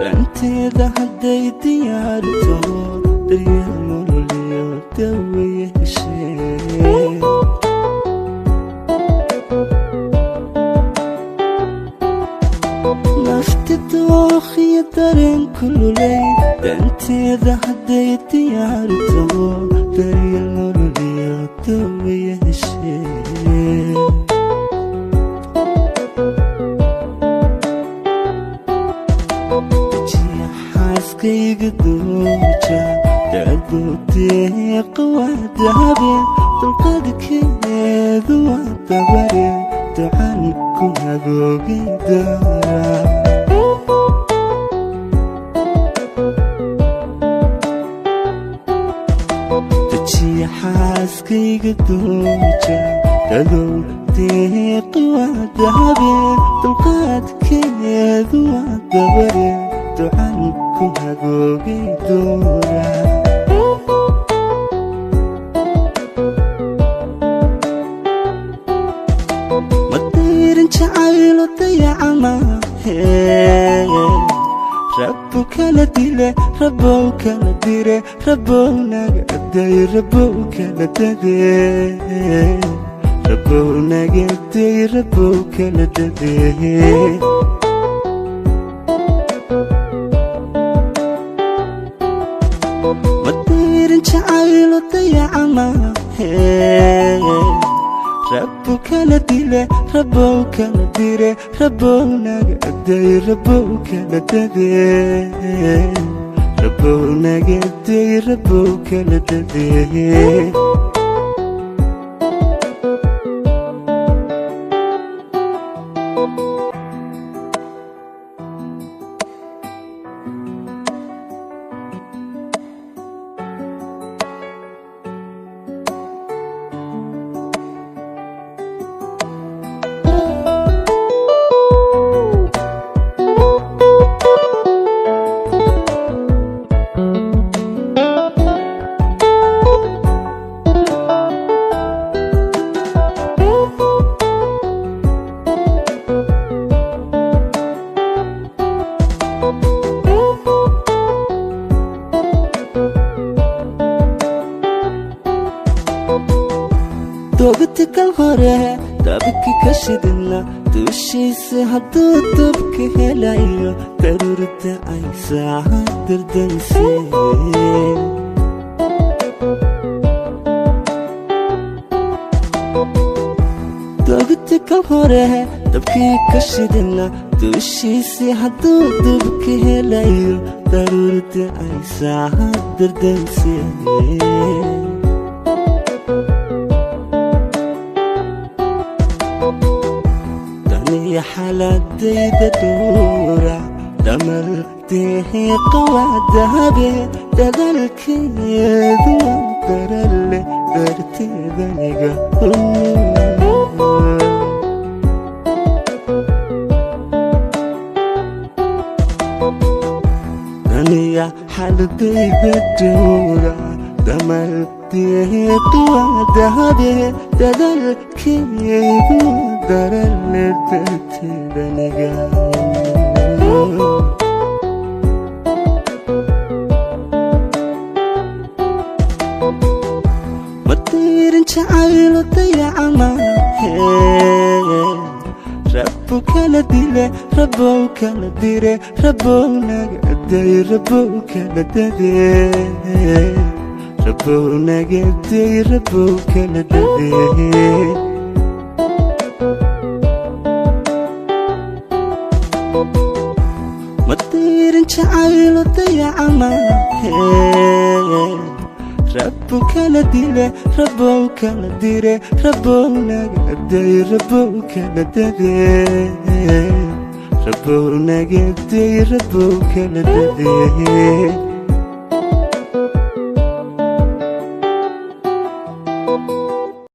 Danteeda hadday diyaarto, daryeel nololiyo dawaye heshee. Nafti dookhiyo dareen kululey, danteeda hadday diyaarto, daryeel nololiyo dawaye heshee. Xaaskayga dooja daadu deeqa waa dahabe, dulqaadkeedu waa dabare, ducan ku hagoogay daara. Dejiya xaaskayga dooja dadow deeqa waa dahabe, dulqaadkeedu waa dabare, ducan ku hagoogay doora. Ma dayrin jacaylo dayacamahe, rabbu kala dile, rabbow kala dire, rabbow naga day, rabbow kala dade, rabbow naga day, rabbow kala dade. Ma dayrin jacaylo dayacamahe, rabbu kala dile, rabbow kala dire, rabbow naga day, rabbow kala dade, rabbow naga day, rabbow kala dade. Doogtikal hore dabki ka shidina, dushiisa hadduu dabka helayo, daruurta ay saacad dardanse. Doogtikal hore dabkii ka shidina, dushiisi hadduu dabka helayo, daruurta ay saacad dardanse. Daniya xaaladayda dhowra, damal deeqa waa dahabe, dadaalkeedu waa daralle, darteedaniga. Daniya xaaladayda dhowra, damal deeqa waa dahabe, dadaalkeedu waa daralle, darteedaniga. Ma dayrin jacaylo dayacamahe, rabbu kala dile, rabbow kala dire, rabbow naga day, rabbow kala dade, rabbow naga day, rabbow kala dade. Ma dayrin jacaylo dayacamahe, Rabbu kala dile, Rabbow kala dire, Rabbow naga day, Rabbow kala dade, Rabbow naga day, Rabbow kala dade.